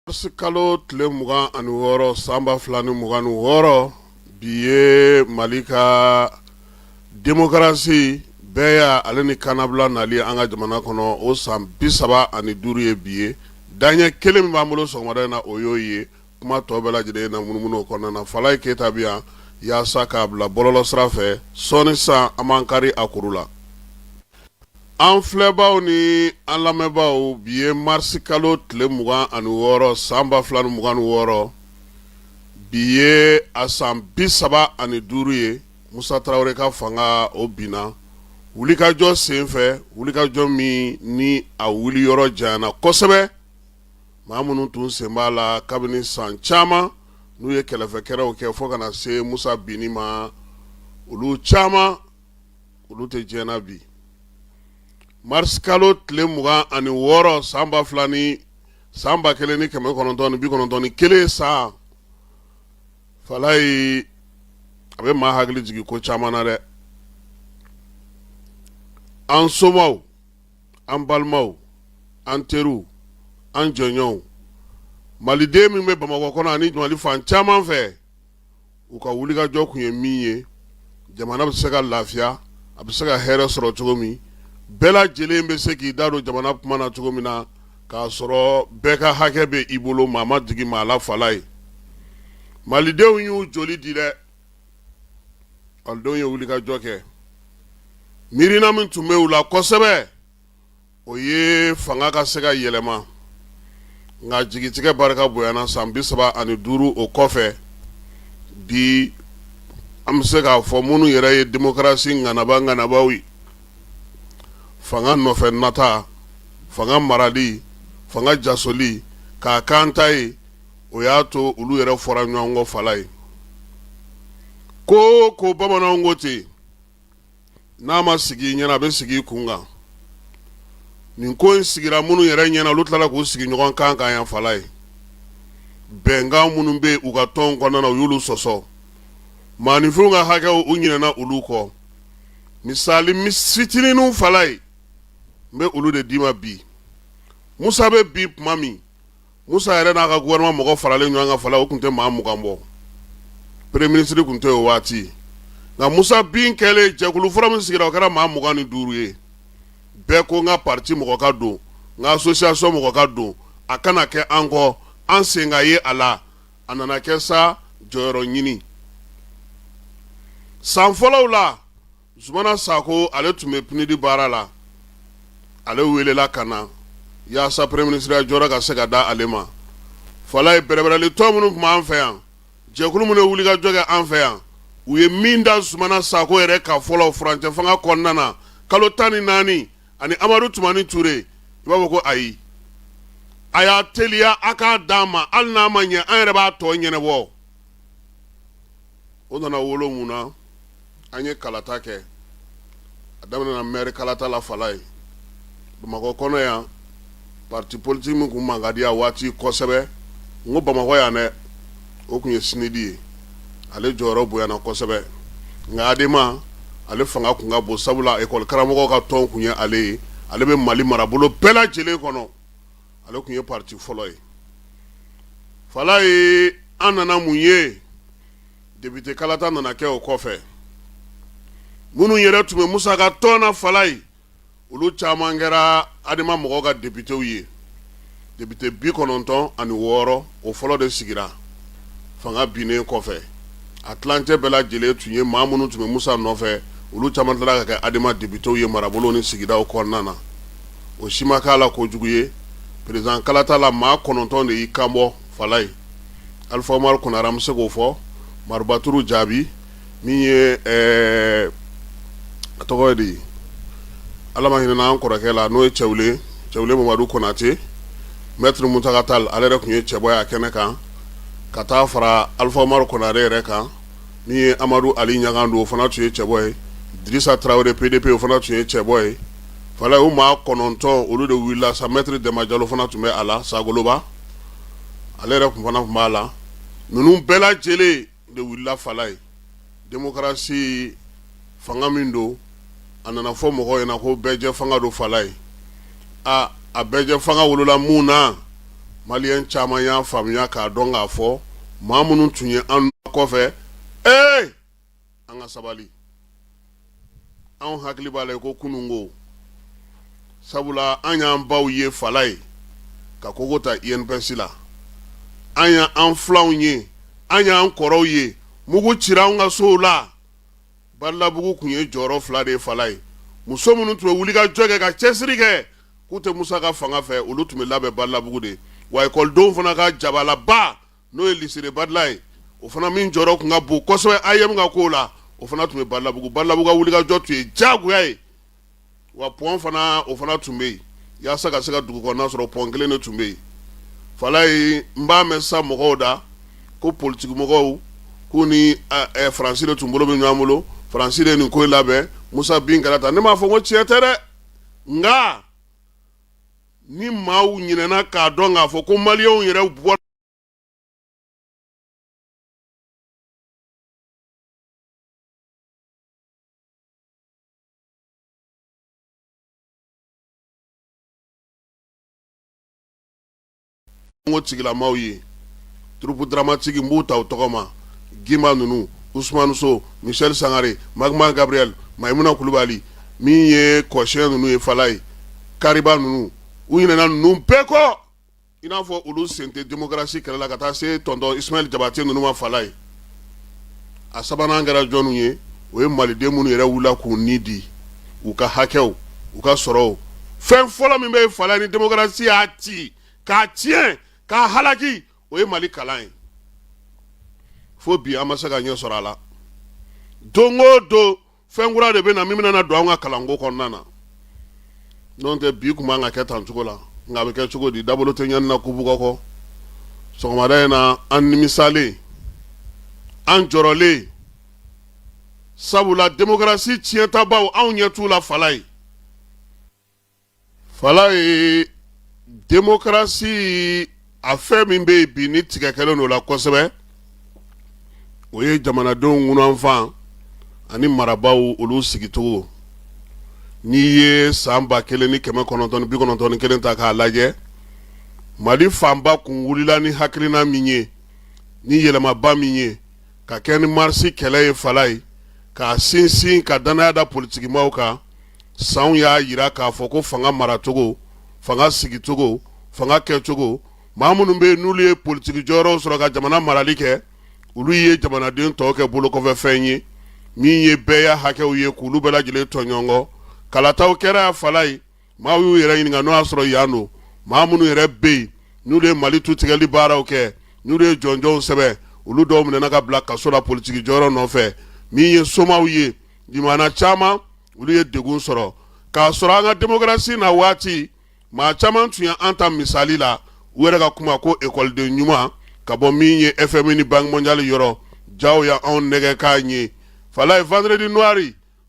Marisi kalo tile 26 san 2026, bi ye Mali ka demokarasi bɛɛya ale ni kannabila nali an ka jamana kɔnɔ, o san 35 ye bi ye. Daɲɛ kelen min b'an bolo sɔgɔmada in na, o y'o ye. Kuma tɔ bɛɛ lajɛlen na munumunu o kɔnɔna na. Falaye Keyita bɛ yan yaasa k'a bila bɔlɔlɔ sira fɛ. Sɔɔni sisan, an b'an kari a kuru la. An filɛbaw ni an lamɛnbaaw, bi ye marisi kalo tile 26 san 2026, bi ye a san 35 ye Musa Tarawele ka fanga o binna wulikajɔ senfɛ, wulikajɔ min ni a wuli yɔrɔ janyana kosɛbɛ. Maa minnu tun sen b'a la kabini san caman, n'u ye kɛlɛfɛkɛrɛw kɛ fo ka na se Musa binni ma, olu caman olu tɛ diɲɛ na bi. Marisi kalo tile 26 san ba fila ni san 1991 san, Falaye, a bɛ maa hakili jigin ko caman na dɛ. An somaw, an balimaw, an teriw, an jɔɲɔgɔnw, maliden min bɛ Bamakɔ kɔnɔ ani Mali fan caman fɛ, u ka wulikajɔ tun ye min ye, jamana bɛ se ka lafiya, a bɛ se ka hɛrɛ sɔrɔ cogo min, bɛɛ lajɛlen bɛ se k'i da don jamana kuma na cogo min na, k'a sɔrɔ bɛɛ ka hakɛ bɛ i bolo, maa ma digi maa la. Falaye, malidenw y'u joli di dɛ. Malidenw ye wulikajɔ kɛ. Miirina min tun bɛ u la kosɛbɛ, o ye fanga ka se ka yɛlɛma. Nka jigitigɛ barika bonyana san 35 o kɔfɛ. Bi an bɛ se k'a fɔ, minnu yɛrɛ ye demokarasi ŋanaba ŋanabaw ye, fanga nɔfɛ nata, fanga marali, fanga jasoli k'a k'an ta ye, o y'a to olu yɛrɛ fɔra ɲɔgɔn kɔ. Falaye, ko ko bamananw ko ten, n'a ma sigi i ɲɛna, a bɛ sigi i kun kan. Nin ko in sigira minnu yɛrɛ ɲɛna, olu tilala k'u sigi ɲɔgɔn kan kan yan. Falaye, bɛnkan minnu bɛ u ka tɔn kɔnɔna na, u y'olu sɔsɔ. Maaninfinw ka hakɛw, u ɲinɛna olu kɔ. Misali fitininw, Falaye, n bɛ olu de d'i ma bi. Musa bɛ bin tuma min, Musa yɛrɛ n'a ka gouvernement mɔgɔ faralen ɲɔgɔn kan, Falaye, o tun tɛ maa 20 bɔ. Premier ministre tun tɛ o waati. Nka Musa bin kɛlen, jɛkulu fɔlɔ min sigira, o kɛra maa 25 ye. Bɛɛ ko n ka parti mɔgɔ ka don, n ka association mɔgɔ ka don, a kana kɛ an kɔ, an sen ka ye a la. A nana kɛ sa jɔyɔrɔ ɲini. San fɔlɔw la, Zumana Sako, ale tun bɛ PNUD baara la, ale welela ka na yaasa premier ministre jɔyɔrɔ ka se ka da ale ma. Falaye, bɛrɛbɛrɛli tɔn minnu tun b'an fɛ yan, jɛkulu minnu ye wulikajɔ kɛ an fɛ yan, u ye min da Zumana Sako yɛrɛ kan fɔlɔ furancɛ fanga kɔnɔna na, kalo 14, ani Amadu Tumani Ture, i b'a fɔ ko ayi, a y'a teliya a k'a d'an ma, hali n'a ma ɲɛ, an yɛrɛ b'a tɔ ɲɛnabɔ. O nana wolo mun na? An ye kalata kɛ. A daminɛna maire kalata la. Falaye, Bamakɔ kɔnɔ yan, parti politique min tun man ka di a waati kosɛbɛ, n ko Bamakɔ yan dɛ, o tun ye SNUD ye. Ale jɔyɔrɔ bonyana kosɛbɛ. Nka ADEMA, ale fanga tun ka bon, sabula école karamɔgɔw ka tɔn tun ye ale ye. Ale bɛ Mali marabolo bɛɛ lajɛlen kɔnɔ, ale tun ye parti fɔlɔ ye. Falaye, an nana mun ye? Député kalata nana kɛ o kɔfɛ. Minnu yɛrɛ tun bɛ Musa ka tɔn na, Falaye, olu caman kɛra ADEMA mɔgɔw ka députéw ye. Député 96, o fɔlɔ de sigira fanga binnen kɔfɛ. A tilancɛ bɛɛ lajɛlen tun ye maa minnu tun bɛ Musa nɔfɛ, olu caman tilala ka kɛ ADEMA députéw ye marabolo ni sigidaw kɔnɔna na. O si ma k'a la kojugu ye. Président kalata la, maa 9 de y'i kanbɔ. Falaye, Alifa Umaru Konare, an bɛ se k'o fɔ, Maribaturu Jaabi, min ye a tɔgɔ ye di, Ala ma hinɛna an kɔrɔkɛ la, n'o ye Cɛwule, Cɛwule Mamadu Konate, Maître Muntaka Tall, ale yɛrɛ tun ye cɛbɔ ye a kɛnɛ kan, ka taa fara Alifa Umaru Konare yɛrɛ kan. Min ye Amadu Ali Ɲagan don, o fana tun ye cɛbɔ ye. Dirisa Tarawele, PDP, o fana tun ye cɛbɔ ye. Falaye, o maa 9, olu de wulila sa. Maître Dɛnba Jalo fana tun bɛ a la, Sagoloba, ale yɛrɛ tun fana tun b'a la. Ninnu bɛɛ lajɛlen de wulila. Falaye, démocratie fanga min don, a nana fɔ mɔgɔw ɲɛna ko bɛɛjɛ fanga don. Falaye, a bɛɛjɛ fanga wolola mun na? Maliyɛn caman y'a faamuya k'a dɔn k'a fɔ maa minnu tun ye an kɔfɛ ee an ka sabali, anw hakili b'a la ko kununko, sabula an y'an baw ye Falaye ka kogo ta INPS la, an y'an filanw ye, an y'an kɔrɔw ye, mugu cira an ka sow la. Badalabugu tun ye jɔyɔrɔ fila de ye Falaye. Muso minnu tun bɛ wuli ka jɔ kɛ ka cɛsiri kɛ k'u tɛ Musa ka fanga fɛ, olu tun bɛ labɛn Badalabugu de. Wa ekɔlidenw fana ka jabalaba n'o ye lycée de Badala ye, o fana min jɔyɔrɔ tun ka bon kosɛbɛ AEEM ka ko la, o fana tun bɛ Badalabugu. Badalabugu ka wulikajɔ tun ye diyagoya ye. Wa pont fana, o fana tun bɛ yen yaasa ka se ka dugu kɔnɔna sɔrɔ, pont kelen de tun bɛ yen. Falaye, n b'a mɛn sa mɔgɔw da ko politikimɔgɔw k'u ni Faransi de tun bolo bɛ ɲɔgɔn bolo, Faransi de ye nin ko in labɛn, Musa bin kɛra tan. Ne m'a fɔ ko tiɲɛ tɛ dɛ, nka ni maaw ɲinɛna k'a dɔn k'a fɔ ko maliyɛnw yɛrɛ bɔra ko tigilamaw ye troupe dramatique, n b'u ta u tɔgɔ ma, Gimba ninnu, Usumani So, Michel Sangare, Magma Gabriel, Mayimuna Kulubali, min ye Kɔsiyɛn ninnu ye, Falaye Kariba ninnu, u ɲinɛna ninnu bɛɛ kɔ i n'a fɔ olu sen tɛ démocratie kɛlɛ la, ka taa se tonton Ismaël Jabate ninnu ma. Falaye, a sabanan kɛra jɔnw ye? O ye maliden minnu yɛrɛ wulila k'u ni di u ka hakɛw, u ka sɔrɔw. Fɛn fɔlɔ min bɛ Falaye ni démocratie y'a ci k'a tiɲɛ k'a halaki, o ye Mali kalan ye. Fo bi an ma se ka ɲɛ sɔrɔ a la. Don o don fɛn kura de bɛ na min bɛna don an ka kalanko kɔnɔna na. N'o tɛ, bi tun man ka kɛ tan cogo la, nka a bɛ kɛ cogo di? Dabolo tɛ ɲani na kubugɔ kɔ. Sɔgɔmada in na, an nimisalen, an jɔrɔlen, sabula démocratie tiɲɛtabaw, anw ɲɛ t'u la. Falaye, Falaye, démocratie a fɛn min bɛ yen bi ni tigɛ kɛlen don la kosɛbɛ, o ye jamanadenw ŋunanfan ani marabaaw olu sigicogo. N'i ye san 1991 ta k'a lajɛ, Mali fanba kun wulila ni hakilina min ye, ni yɛlɛmaba min ye, ka kɛ ni marisi kɛlɛ ye, Falaye, k'a sinsin ka dannaya da politikimaw kan, sanw y'a jira k'a fɔ ko fanga maracogo, fanga sigicogo, fanga kɛcogo, maa minnu bɛ yen n'olu ye politiki jɔyɔrɔw sɔrɔ ka jamana marali kɛ, olu ye jamanaden tɔw kɛ bolokɔfɛfɛn ye. Min ye bɛɛya hakɛw ye, k'olu bɛɛ lajɛlen tɔɲɔgɔn. Kalataw kɛra, Falaye, maaw y'u yɛrɛ ɲininka n'o y'a sɔrɔ yan don maa minnu yɛrɛ bɛ yen n'olu ye Mali tutigɛli baaraw kɛ, n'olu ye jɔnjɔnw sɛbɛn, olu dɔw minɛna ka bila kaso la politiki jɔyɔrɔ nɔfɛ. Min ye somaw ye, limana caman, olu ye degun sɔrɔ k'a sɔrɔ an ka démocratie na waati. Maa caman tun ye an ta misali la, u yɛrɛ ka kuma ko ekɔliden ɲuman ka bɔ min ye FMI ni Banque mondiale yɔrɔ, jaw ya anw nɛgɛ k'a ɲɛ. Falaye, vendredi noir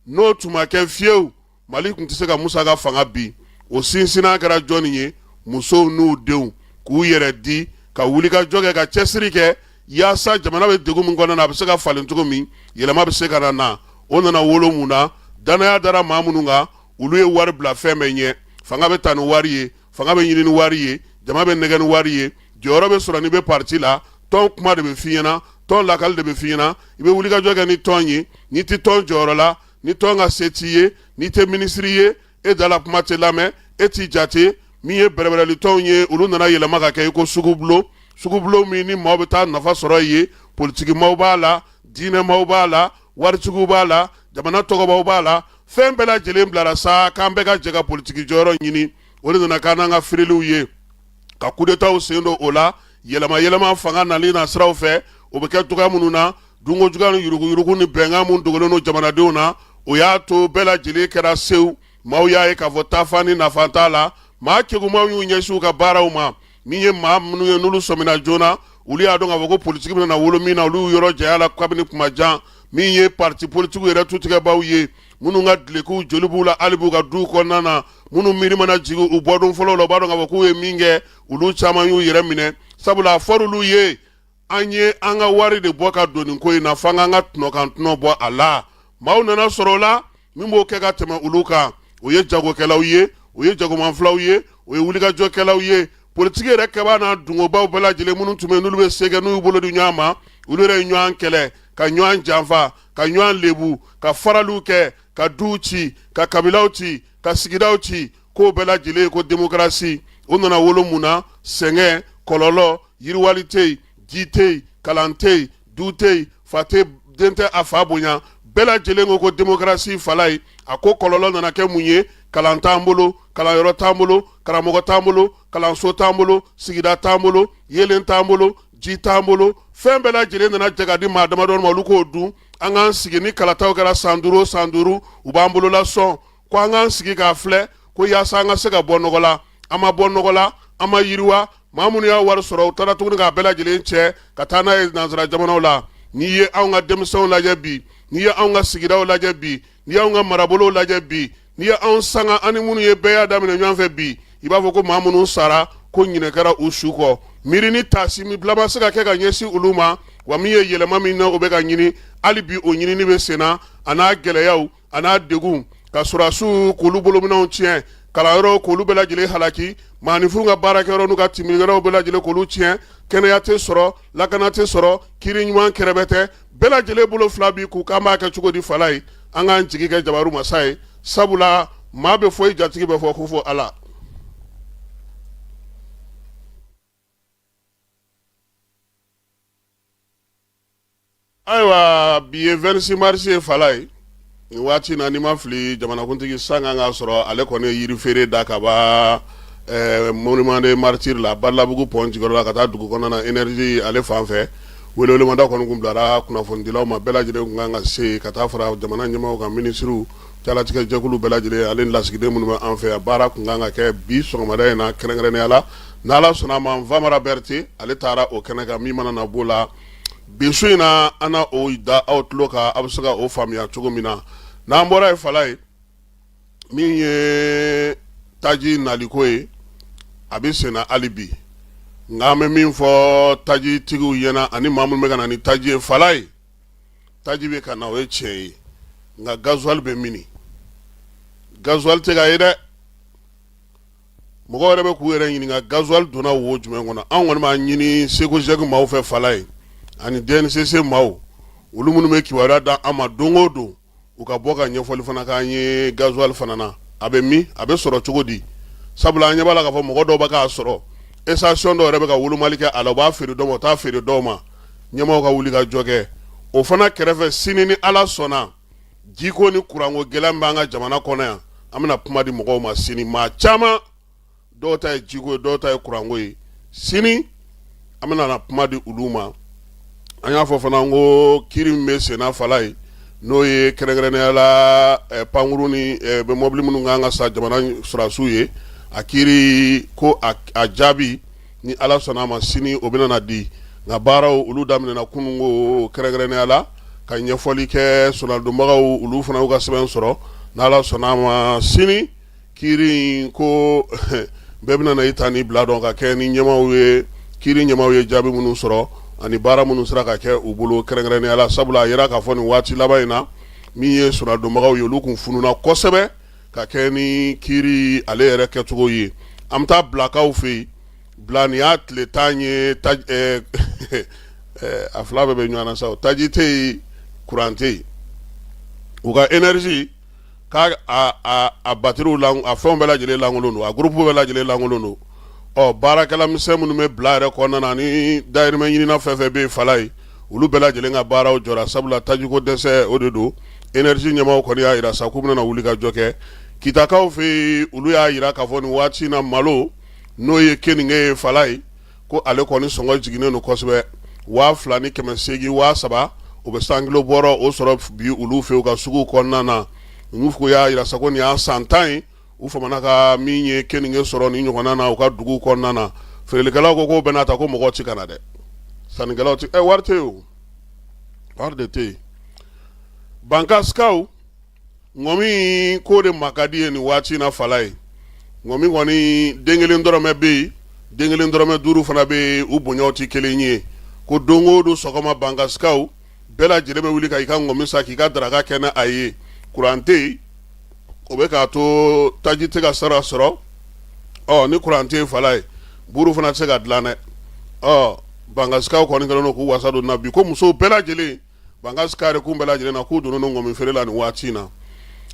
n'o tun ma kɛ fiyewu, Mali tun tɛ se ka Musa ka fanga bin. O sinsinna kɛra jɔnni ye? Musow n'u denw k'u yɛrɛ di ka wulikajɔ kɛ, ka cɛsiri kɛ yaasa jamana bɛ degun min kɔnɔna na, a bɛ se ka falen cogo min, yɛlɛma bɛ se ka na na. O nana wolo mun na? Dannaya dara maa minnu kan, olu ye wari bila fɛn bɛɛ ɲɛ. Fanga bɛ ta ni wari ye, fanga bɛ ɲini ni wari ye, jama bɛ nɛgɛ ni wari ye, jɔyɔrɔ bɛ sɔrɔ n'i bɛ parti la, tɔn kuma de bɛ f'i ɲɛna, tɔn lakali de bɛ f'i ɲɛna, i bɛ wulikajɔ kɛ ni tɔn ye. N'i tɛ tɔn jɔyɔrɔ la, ni tɔn ka se t'i ye, n'i tɛ minisiri ye, e da la kuma tɛ lamɛn, e t'i jate. Min ye bɛrɛbɛrɛli tɔnw ye, olu nana yɛlɛma ka kɛ i ko sugubulon, sugubulon min ni maaw bɛ taa nafa sɔrɔ yen. Politiki maaw b'a la, diinɛmaw b'a la, waritigiw b'a la, jamana tɔgɔbaw b'a la, fɛn bɛɛ lajɛlen bilara sa k'an bɛɛ ka jɛ ka politiki jɔyɔrɔ ɲini. O de nana k'an n'an ka firiliw ye ka kudetaw sen don o la, yɛlɛma yɛlɛma fanga nali na siraw fɛ, o bɛ kɛ cogoya minnu na, dunko juguya ni yuruguyurugu ni bɛnkan min dogolen don jamanadenw na, o y'a to bɛɛ lajɛlen kɛra sewu. Maaw y'a ye k'a fɔ taafan ni nafa t'a la. Maa kegumaw y'u ɲɛsin u ka baaraw ma. Min ye maa minnu ye n'olu sɔmina joona, olu y'a dɔn k'a fɔ ko politiki bɛna wolo min na, olu y'u yɔrɔ janya la kabini kuma jan. Min ye parti politikiw yɛrɛ tutigɛbaw ye, minnu ka dulokiw joli b'u la hali b'u ka duw kɔnɔna na, minnu miiri mana jigin u bɔdon fɔlɔ la, u b'a dɔn k'a fɔ k'u ye min kɛ, olu caman y'u yɛrɛ minɛ, sabula a fɔr'olu ye: an ye an ka wari de bɔ ka don nin ko in na, f'an k'an ka tɔnɔ kan tɔnɔ bɔ a la. Maaw nana sɔrɔ o la min b'o kɛ ka tɛmɛ olu kan, o ye jagokɛlaw ye, o ye jagomanfilaw ye, o ye wulikajɔkɛlaw ye. Politiki yɛrɛ kɛbaa n'a dungobaw bɛɛ lajɛlen minnu tun bɛ n'olu bɛ se kɛ, n'u y'u bolo di ɲɔgɔn ma, olu yɛrɛ ye ɲɔgɔn kɛlɛ, ka ɲɔgɔn janfa, ka ɲɔgɔn lebu, ka faraliw kɛ, ka duw ci, ka kabilaw ci, ka sigidaw ci. K'o bɛɛ lajɛlen ko demokarasi, o nana wolo mun na? Sɛgɛn, kɔlɔlɔ, yiriwali tɛ yen, ji tɛ yen, kalan tɛ yen, du tɛ yen, fa tɛ den tɛ a fa bonya. Bɛɛ lajɛlen ko ko demokarasi fala ye. A ko kɔlɔlɔ nana kɛ mun ye? Kalan t'an bolo, kalanyɔrɔ t'an bolo, karamɔgɔ t'an bolo, kalanso t'an bolo, sigida t'an bolo, yeelen t'an bolo, ji t'an bolo. Fɛn bɛɛ lajɛlen nana jɛ ka di maa damadɔ ma, olu k'o dun. An k'an sigi ni kalataw kɛra san 5 o san 5, u b'an bolola sɔn ko an k'an sigi k'a filɛ ko yaasa an ka se ka bɔ nɔgɔ la. An ma bɔ nɔgɔ la, an ma yiriwa. Maa minnu y'a wari sɔrɔ, u taara tuguni k'a bɛɛ lajɛlen cɛ ka taa n'a ye nansara jamanaw la. N'i ye anw ka denmisɛnw lajɛ bi, n'i ye anw ka sigidaw lajɛ bi, n'i y'anw ka marabolow lajɛ bi, n'i ye anw sanga an ni minnu ye bɛɛ y'a daminɛ ɲɔgɔn fɛ bi, i b'a fɔ ko maa minnu sara ko ɲinɛ kɛra u su kɔ. Miiri ni taasi min bila ma se ka kɛ ka ɲɛsin olu ma wa. Min ye yɛlɛma min na o bɛ ka ɲini, hali bi o ɲinini bɛ senna, a n'a gɛlɛyaw, a n'a degun, ka sɔrɔdasiw k'olu bolominɛnw tiɲɛ, kalanyɔrɔw k'olu bɛɛ lajɛlen halaki, maaninfinw ka baarakɛyɔrɔ n'u ka timinikɛyɔrɔw bɛɛ lajɛlen k'olu tiɲɛ, kɛnɛya tɛ sɔrɔ, lakana tɛ sɔrɔ, kiiri ɲuman kɛrɛbɛ tɛ. Bɛɛ lajɛlen bolo fila bi k'u k'an b'a kɛ cogo di? Fala ye, an k'an jigi kɛ jabaru masa ye, sabula maa bɛ fɔ i jatigi bɛ fɔ ko fo Ala. Ayiwa, bi ye 26 mars ye. Fala ye, nin waati na, n'i ma fili, jamanakuntigi san kan k'a sɔrɔ ale kɔni ye yiri feere da ka ban monument des martyrs la, Badalabugu pont jukɔrɔ la, ka taa dugu kɔnɔna na, énergie ale fan fɛ. Welewelemada kɔni kun bilara kunnafonidilaw ma, bɛɛ lajɛlen kun kan ka se ka taa fara jamana ɲɛmaaw kan, minisiriw, jalatigɛ jɛkulu bɛɛ lajɛlen ale ni lasigiden minnu bɛ an fɛ yan. Baara kun kan ka kɛ bi sɔgɔmada in na kɛrɛnkɛrɛnnenya la. N'Ala sɔnna a ma, Famara Berete ale taara o kɛnɛ kan. Min mana na b'o la bi su in na, an na o da aw tulo kan, aw bɛ se ka o faamuya cogo min na. N'an bɔra yen, fala ye, min ye taji naliko ye, a bɛ senna hali bi. Nka an bɛ min fɔ tajitigiw ɲɛna ani maa minnu bɛ ka na ni taji ye, fala ye, taji bɛ ka na, o ye tiɲɛ ye, nka gasoil bɛ mini? Gasoil tɛ ka ye dɛ. Mɔgɔ yɛrɛ bɛ k'u yɛrɛ ɲininka gasoil donna wo jumɛn kɔnɔ. An kɔni b'a ɲini SECOGEC maaw fɛ, fala ye, ani DNCC maaw, olu minnu bɛ kibaruya da an ma don o don, u ka bɔ ka ɲɛfɔli fana k'an ye gasoil fana na. A bɛ min? A bɛ sɔrɔ cogo di? Sabula an ɲɛ b'a la k'a fɔ mɔgɔ dɔw bɛ k'a sɔrɔ, station dɔw yɛrɛ bɛ ka wolomali kɛ a la, u b'a feere dɔw ma, u t'a feere dɔw ma. Ɲɛmaaw ka wuli ka jɔ kɛ o fana kɛrɛfɛ. Sini ni Ala sɔnna, jiko ni kuranko gɛlɛya min b'an ka jamana kɔnɔ yan, an bɛna kuma di mɔgɔw ma sini. Maa caman, dɔw ta ye jiko ye, dɔw ta ye kuranko ye. Sini an bɛna na kuma di olu ma. An y'a fɔ fana ko kiiri min bɛ senna, fala ye, n'o ye kɛrɛnkɛrɛnnenya la pankuru ni bɛ mɔbili minnu kan ka san jamana sɔrɔdasiw ye, a kiiri ko a jaabi, ni Ala sɔnna a ma, sini o bɛna na di. Nka baaraw olu daminɛna kunun ko kɛrɛnkɛrɛnnenya la ka ɲɛfɔli kɛ sonadonbagaw, olu fana y'u ka sɛbɛn sɔrɔ. N'Ala sɔnna a ma, sini kiiri in ko bɛɛ bɛna na i ta ni bila dɔn ka kɛ ni ɲɛmaaw ye, kiiri ɲɛmaaw ye jaabi minnu sɔrɔ ani baara minnu sera ka kɛ u bolo kɛrɛnkɛrɛnnenya la. Sabula a yira k'a fɔ nin waati laban in na, min ye sonadonbagaw ye, olu kun fununa kosɛbɛ ka kɛ ni kiiri ale yɛrɛ kɛcogo ye. An bɛ taa Bilakaw fɛ yen. Bila nin y'a tile 10 ye, a fila bɛɛ bɛ ɲɔgɔn na sa, taji tɛ yen, kuran tɛ yen. U ka énergie k'a a batiriw la, a fɛnw bɛɛ lajɛlen lankolon don, a groupe bɛɛ lajɛlen lankolon don. Ɔ baarakɛla misɛn minnu bɛ Bila yɛrɛ kɔnɔna na ni dayirimɛ ɲinina fɛn fɛn bɛ yen, fala ye, olu bɛɛ lajɛlen ka baaraw jɔra, sabula tajiko dɛsɛ o de don. Énergie ɲɛmaaw kɔni y'a jira sa k'u bɛna wuli ka jɔ kɛ. Kitakaw fɛ yen, olu y'a jira k'a fɔ nin waati in na, malo n'o ye keninge ye, fala ye, ko ale kɔni sɔngɔ jiginnen don kosɛbɛ, 2800, 3000, o bɛ 100 kilo bɔrɔ o sɔrɔ bi olu fɛ u ka sugu kɔnɔna na. Olu ko y'a jira sa ko nin y'a san 10 ye u famana ka min ye keninge sɔrɔ ni ɲɔgɔnna na u ka dugu kɔnɔna na. Feerelikɛlaw ko k'o bɛɛ n'a ta, ko mɔgɔ ti ka na dɛ, sannikɛlaw ti, wari tɛ yen, o wari de tɛ yen. Bankasikaw, ŋɔmi k'o de ma ka di ye nin waati in na, fala ye. Ŋɔmi kɔni den kelen dɔrɔmɛ bɛ yen, den kelen dɔrɔmɛ duuru fana bɛ yen, u bonyaw tɛ kelen ye. Ko don o don sɔgɔma, bankasikaw bɛɛ lajɛlen bɛ wuli ka i ka ŋɔmi san k'i ka daraka kɛ n'a ye. Kuran tɛ yen, o bɛ k'a to taji tɛ ka sara sɔrɔ. Ɔ ni kuran tɛ yen, fala ye, Buru fana tɛ se ka dilan dɛ. Ɔ, Bankasikaw kɔni kɛlen don k'u wasa don na bi ko musow bɛɛ lajɛlen, Bankasi kare kun bɛɛ lajɛlen na, k'u donnen don ŋɔmi feere la nin waati in na.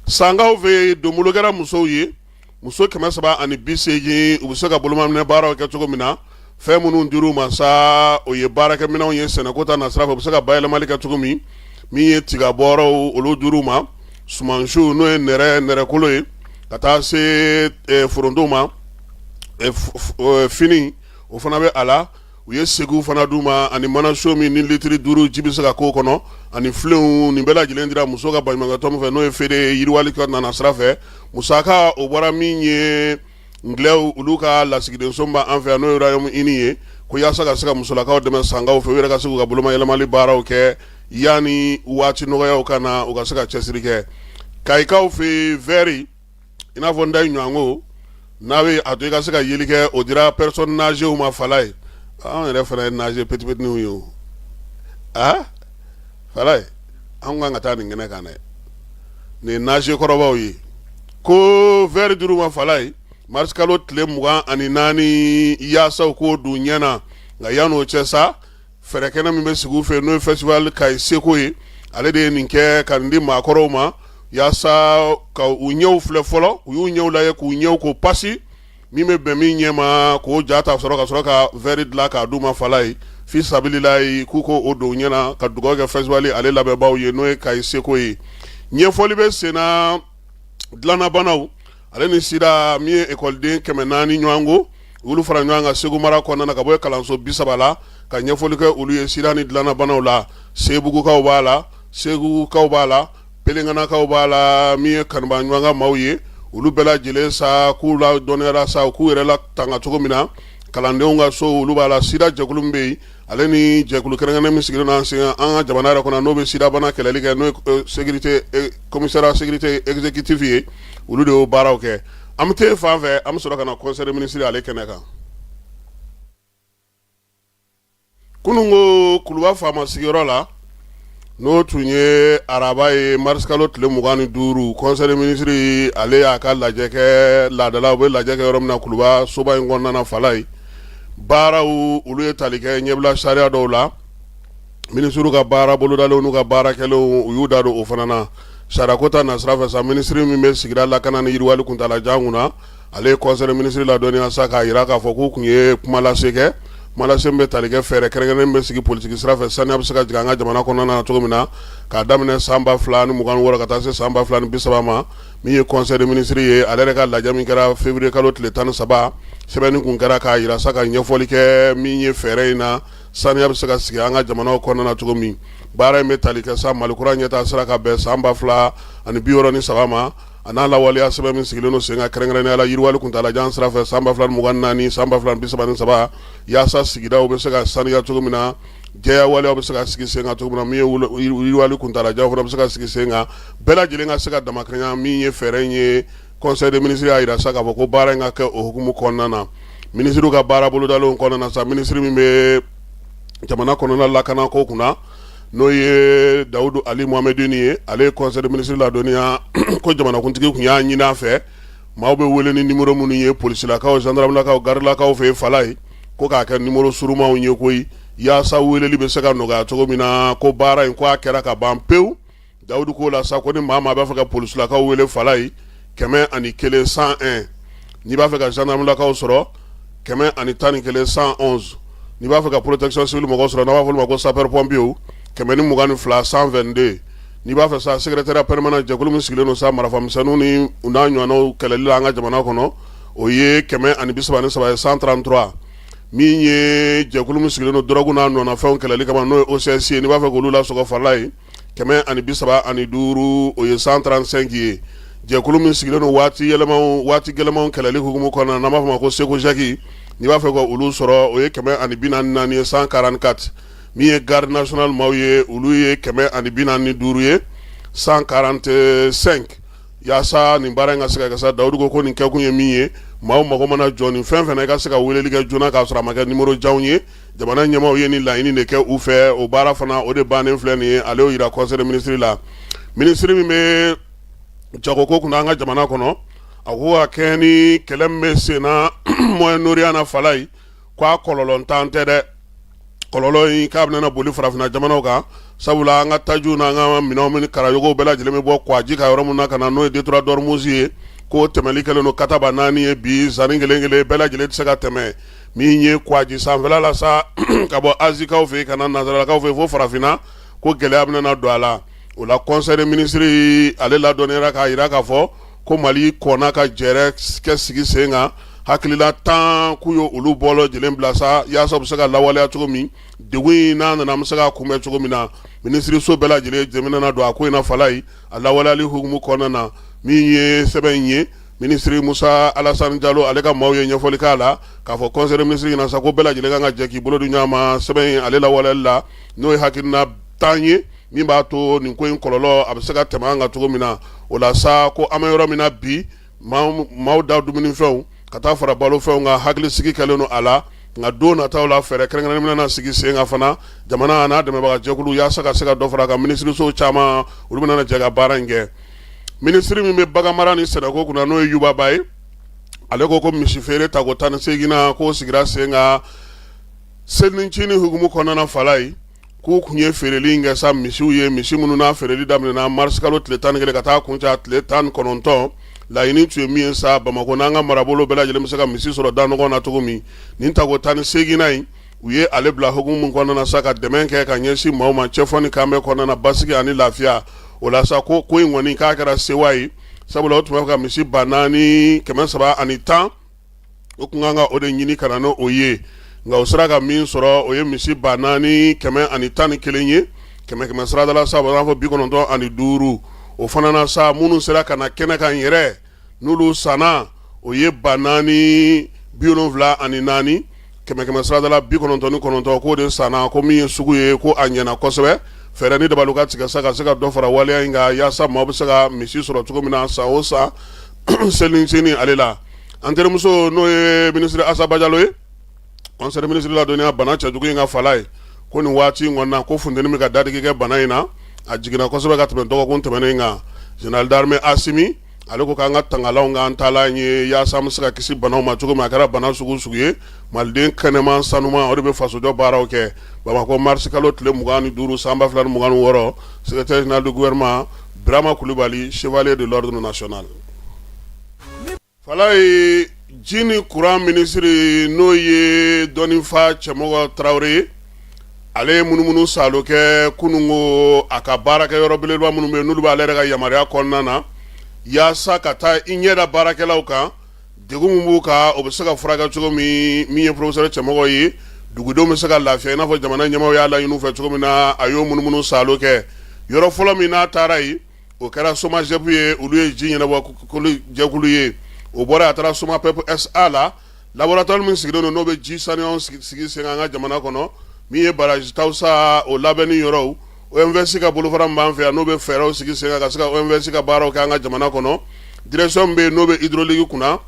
Sankaw fɛ yen, donbolo kɛra musow ye, muso 380, u bɛ se ka bolomaminɛ baaraw kɛ cogo min na. Fɛn minnu dir'u ma sa, o ye baarakɛminɛnw ye sɛnɛko ta nasira fɛ, u bɛ se ka bayɛlɛmali kɛ cogo min. Min ye tigabɔrɔw, olu dir'u ma, sumansiw, n'o ye nɛrɛkolo ye, ka taa se foronto ma, fini, o fana bɛ a la. U ye segiw fana d'u ma, ani manaso min ni litiri 5 ji bɛ se ka k'o kɔnɔ, ani filenw. Nin bɛɛ lajɛlen dira muso ka baɲumankɛtɔn min fɛ, n'o ye FEDE yiriwali ka nana sira fɛ. Musaka o bɔra min ye Anglais olu ka lasigidenso b'an fɛ yan, n'o ye Royaume-Uni ye, ko yaasa ka se ka musolakaw dɛmɛ Sankaw fɛ, u yɛrɛ ka se k'u ka bolomayɛlɛmali baaraw kɛ yanni waati nɔgɔyaw ka na, u ka se ka cɛsiri kɛ. Kayikaw fɛ, verre i n'a fɔ n da ɲɔgɔnko n'a bɛ a to i ka se ka yeli kɛ, o dira personnes âgées ma. Falaye, anw yɛrɛ fana ye âgé petit petitninw ye o. Aa Falaye, anw kan ka taa nin kɛnɛ kan dɛ. Nin ye âgé kɔrɔbaw ye ko verre dir'u ma, Falaye, mars kalo tile 24, yaasa u k'o don ɲɛ na. Nka yan'o cɛ sa, fɛɛrɛ kɛnɛ min bɛ sigi u fɛ, n'o ye festival Kayi Seko ye, ale de ye nin kɛ ka nin di maakɔrɔw ma yaasa ka u ɲɛw filɛ fɔlɔ. U y'u ɲɛw lajɛ k'u ɲɛw ko pasi min bɛ bɛn min ɲɛ ma, k'o ja ta sɔrɔ ka sɔrɔ ka verre dilan k'a d'u ma. Falaye, fi sabililayi, k'u ko o don ɲɛ na ka dugawu kɛ festival ale labɛnbaaw ye, n'o ye Kayi Seko ye. Ɲɛfɔli bɛ senna dilannabanaw ale ni sida. Min ye ekɔliden 400 ɲɔgɔn ko, olu fara ɲɔgɔn kan Segu mara kɔnɔna na ka bɔ kalanso 30 la, ka ɲɛfɔli kɛ olu ye sida ni dilannabanaw la. Sebugukaw b'a la, Segukaw b'a la, Pelenkanakaw b'a la. Min ye kanuba ɲɔgɔn ka maaw ye, olu bɛɛ lajɛlen sa k'u la dɔnniyara sa, k'u yɛrɛ la tanga cogo min na. Kalandenw ka so, olu b'a la. Sida jɛkulu min bɛ yen, ale ni jɛkulu kɛrɛnkɛrɛnnen min sigilen don an sen an ka jamana yɛrɛ kɔnɔ, n'o bɛ sidabana kɛlɛli kɛ, n'o ye sécurité commissariat sécurité exécutif ye, olu de y'o baaraw kɛ. An bɛ taa fan fɛ, an bɛ sɔrɔ ka na conseil des ministres ale kɛnɛ kan. Kunun ko Kuluba faama sigiyɔrɔ la, n'o tun ye araba ye, marisikalo tile 25, conseil des ministres ale y'a ka lajɛ kɛ laadala, u bɛ lajɛ kɛ yɔrɔ min na Kuluba soba in kɔnɔna na. Falaye, baaraw olu ye tali kɛ ɲɛbila sariya dɔw la, minisiriw ka baara bolodalenw n'u ka baara kɛlenw, u y'u da don o fana na. Sariyako ta nasira fɛ sa, minisiri min bɛ sigida lakana ni yiriwali kuntaalajan kunna, ale ye conseil des ministres ladɔnniya sa k'a jira k'a fɔ k'u tun ye kuma lase kɛ, kuma lase min bɛ tali kɛ fɛɛrɛ kɛrɛnkɛrɛnnen bɛ sigi politiki sira fɛ, saniya bɛ se ka jigin an ka jamana kɔnɔna na cogo min na, k'a daminɛ san 2026 ka taa se san 2030 ma. Min ye conseil des ministres ye, ale yɛrɛ ka lajɛ min kɛra février kalo tile 13, sɛbɛnni kun kɛra k'a jira sa ka ɲɛfɔli kɛ min ye fɛɛrɛ in na, saniya bɛ se ka sigi an ka jamanaw kɔnɔna na cogo min. Baara in bɛ tali kɛ sa Mali kura ɲɛtaa sira ka bɛn san 2063 ma, a n'a lawaleya sɛbɛn min sigilen don sen kan, kɛrɛnkɛrɛnnenya la yiriwali kuntaalajan sira fɛ san 2024, san 2033, yaasa sigidaw bɛ se ka saniya cogo min na, jɛya waleyaw bɛ se ka sigi sen kan cogo min na, min ye yiriwali kuntaalajan fana bɛ se ka sigi sen kan, bɛɛ lajɛlen ka se ka damakɛɲɛ. Min ye fɛɛrɛ in ye, conseil des ministres y'a jira sa k'a fɔ ko baara in ka kɛ o hukumu kɔnɔna na. Minisiriw ka baara bolodalenw kɔnɔna na sa, minisiri min bɛ jamana kɔnɔna lakana ko kunna, n'o ye Dawudu Ali Mohamedini ye, ale ye conseil des ministres ladɔnniya ko jamanakuntigi tun y'a ɲini a fɛ, maaw bɛ wele ni numéro minnu ye, polisilakaw, gendarmelakaw, garilakaw fɛ Falaye, ko k'a kɛ numéro surumanw ye koyi, yaasa weleli bɛ se ka nɔgɔya cogo min na. Ko baara in, ko a kɛra ka ban pewu. Dawudu ko la sa ko ni maa maa b'a fɛ ka polisilakaw wele, Falaye, 101, 101. N'i b'a fɛ ka gendarmelakaw sɔrɔ, 111, 111. N'i b'a fɛ ka protection civile mɔgɔw sɔrɔ, n'a b'a fɔ olu ma ko sapeur pompier, 122, 122. N'i b'a fɛ sa secrétariat permanent, jɛkulu min sigilen don sa marafamisɛnninw ni u n'a ɲɔgɔnnaw kɛlɛli la an ka jamana kɔnɔ, o ye 133 ye, 133. Min ye jɛkulu min sigilen don dɔrɔgu n'a nɔnafɛnw kɛlɛli kama, n'o ye OCS ye, n'i b'a fɛ k'olu lasɔrɔ, Falaye, 135, o ye 135 ye. Jɛkulu min sigilen don waati yɛlɛmaw, waati gɛlɛmanw kɛlɛli hukumu kɔnɔna, n'an b'a fɔ ma ko SECOGEC, n'i b'a fɛ ka olu sɔrɔ, o ye 144 ye, 144. Min ye garde nationale maaw ye, olu ye 145 ye, 145. Yaasa nin baara in ka se ka kɛ sa, Dawudu ko nin kɛkun ye min ye, maaw mago mana jɔ nin fɛn fɛn na, i ka se ka weleli kɛ joona k'a sɔrɔ a ma kɛ numéro janw ye. Jamana ɲɛmaaw ye nin laɲini de kɛ u fɛ, o baara fana o de bannen filɛ nin ye. Ale y'o jira conseil des ministres la. Minisiri min bɛ jagoko kunna an ka jamana kɔnɔ, a ko ka kɛ ni kɛlɛ min bɛ sen na Moyen-Orient na, Falaye. ko a kɔlɔlɔntan tɛ dɛ. Kɔlɔlɔ in k'a bɛna boli farafinna jamanaw kan, sabula an ka tajiw n'an ka minɛnw ni karayogow bɛɛ lajɛlen bɛ bɔ Kwaji ka yɔrɔ min na ka na, n'o ye détroit d'Ormuz ye, k'o tɛmɛli kɛlen don kataba naani ye bi. Zanni kelen kelen bɛɛ lajɛlen tɛ se ka tɛmɛ. Min ye Kwaji sanfɛla la sa, ka bɔ Azikaw fɛ yen ka na nansaralakaw fɛ yen fo farafinna, ko gɛlɛya bɛna don a la. O la, conseil des ministres ale ladɔnniyara k'a jira k'a fɔ ko Mali kɔnna ka jɛrɛ kɛ sigi sen kan, hakilila 10 k'u ye olu bɛɛ lajɛlen bila sa, yaasa u bɛ se ka lawaleya cogo min, degun in n'a nana, an bɛ se ka kunbɛn cogo min na. Minisiriso bɛɛ lajɛlen jɛmina don a ko in na Falayi, a lawaleyali hukumu kɔnɔna na. Min ye sɛbɛn in ye, minisiri Musa Alasani Jalo ale ka maaw ye ɲɛfɔli k'a la k'a fɔ conseil des ministres ɲɛna sa ko bɛɛ lajɛlen kan ka jɛ k'i bolo di ɲɔgɔn ma sɛbɛn in ale lawaleyali la, n'o ye hakilina 10 ye min b'a to nin ko in kɔlɔlɔ a bɛ se ka tɛmɛ an kan cogo min na. O la sa, ko an bɛ yɔrɔ min na bi, maaw da dumunifɛnw ka taa fara balofɛnw kan, hakilisigi kɛlen don a la. Nka don nataw la, fɛɛrɛ kɛrɛnkɛrɛnnen bɛna sigi sen kan fana, jamana n'a dɛmɛbaga jɛkulu, yaasa ka se ka dɔ fara a kan. Minisiriso caman, olu bɛna jɛ ka baara in kɛ. Minisiri min bɛ baganmara ni sɛnɛko kunna, n'o ye Yuba Ba ye, ale ko ko misi feere tako 18nan k'o sigira sen kan selincinin hukumu kɔnɔna Falayi. K'u tun ye feereli in kɛ sa misiw ye, misi minnu n'a feereli daminɛna marisikalo tile 11 ka taa kuncɛ a tile 19. Laɲini tun ye min ye sa, Bamakɔ n'an ka marabolo bɛɛ lajɛlen bɛ se ka misi sɔrɔ da nɔgɔn na cogo min. Nin tako 18nan in, u ye ale bila hukumu min kɔnɔna na sa, ka dɛmɛ kɛ ka ɲɛsin maaw ma cɛfɔ ni kanbɛn kɔnɔna na, basigi ani lafiya. O la sa, ko ko in kɔni k'a kɛra sewa ye, sabula o tun bɛ ka misi 4310, o tun kan ka o de ɲini ka na n'o ye. Nka o sera ka min sɔrɔ, o ye misi 4111 ye, kɛmɛ kɛmɛ sarada la sa, b'a fɔ 95. O fana na sa, minnu sera ka na kɛnɛ kan yɛrɛ, n'olu sanna, o ye 4074, kɛmɛ kɛmɛ sarada la 99. K'o de sanna. Ko min ye sugu ye, ko a ɲɛna kosɛbɛ. Fɛɛrɛ ni dabali ka tigɛ sa ka se ka dɔ fara waleya in kan, yaasa maaw bɛ se ka misi sɔrɔ cogo min na san o san selincinin ale la. An terimuso, n'o ye minisiri Asa Bajalo ye, conseil des ministres ladɔnniya bana cɛjugu in ka Falayi, ko nin waati in kɔni na, ko funteni bɛ ka dadigi kɛ bana in na, a jiginna kosɛbɛ ka tɛmɛ dɔgɔkun tɛmɛnen kan. Général d'armée Asimi, ale ko k'an ka tangalanw k'an taalan ye, yaasa an bɛ se ka kisi banaw ma cogo min, a kɛra bana sugu sugu ye. Maliden kɛnɛman sanuman, o de bɛ fasojɔ baaraw kɛ. Bamakɔ, marisi kalo tile 25 san 2026. Secrétaire général du gouvernement Birama Kulibali, chevalier de l'ordre national. Falayi, ji ni kuran minisiri, n'o ye dɔnnifa Cɛmɔgɔ Tarawele ye, ale ye munumunu saalo kɛ kununko a ka baarakɛ yɔrɔ belebeleba minnu bɛ yen, n'olu b'ale yɛrɛ ka yamaruya kɔnɔna na, yaasa ka taa i ɲɛ da baarakɛlaw kan, degun min b'u kan, o bɛ se ka furakɛ cogo min. Min ye professeur Cɛmɔgɔ ye, dugudenw bɛ se ka lafiya i n'a fɔ jamana ɲɛmaaw y'a laɲini u fɛ cogo min na. A y'o munumunu saalo kɛ. Yɔrɔ fɔlɔ min n'a taara yen, o kɛra SOMAGEP ye, olu ye ji ɲɛnabɔ jɛkulu ye. O bɔra, a taara SOMAPEP SA la, laboratoire min sigilen don, n'o bɛ ji saniyaw sigi sen an ka jamana kɔnɔ. Min ye barrage Tawusa, o labɛnni yɔrɔw, OMVS ka bolofara min b'an fɛ yan, n'o bɛ fɛɛrɛw sigi sen kan ka se ka OMVS ka baaraw kɛ an ka jamana kɔnɔ. Direction bɛ yen, n'o bɛ hydraulique kunna.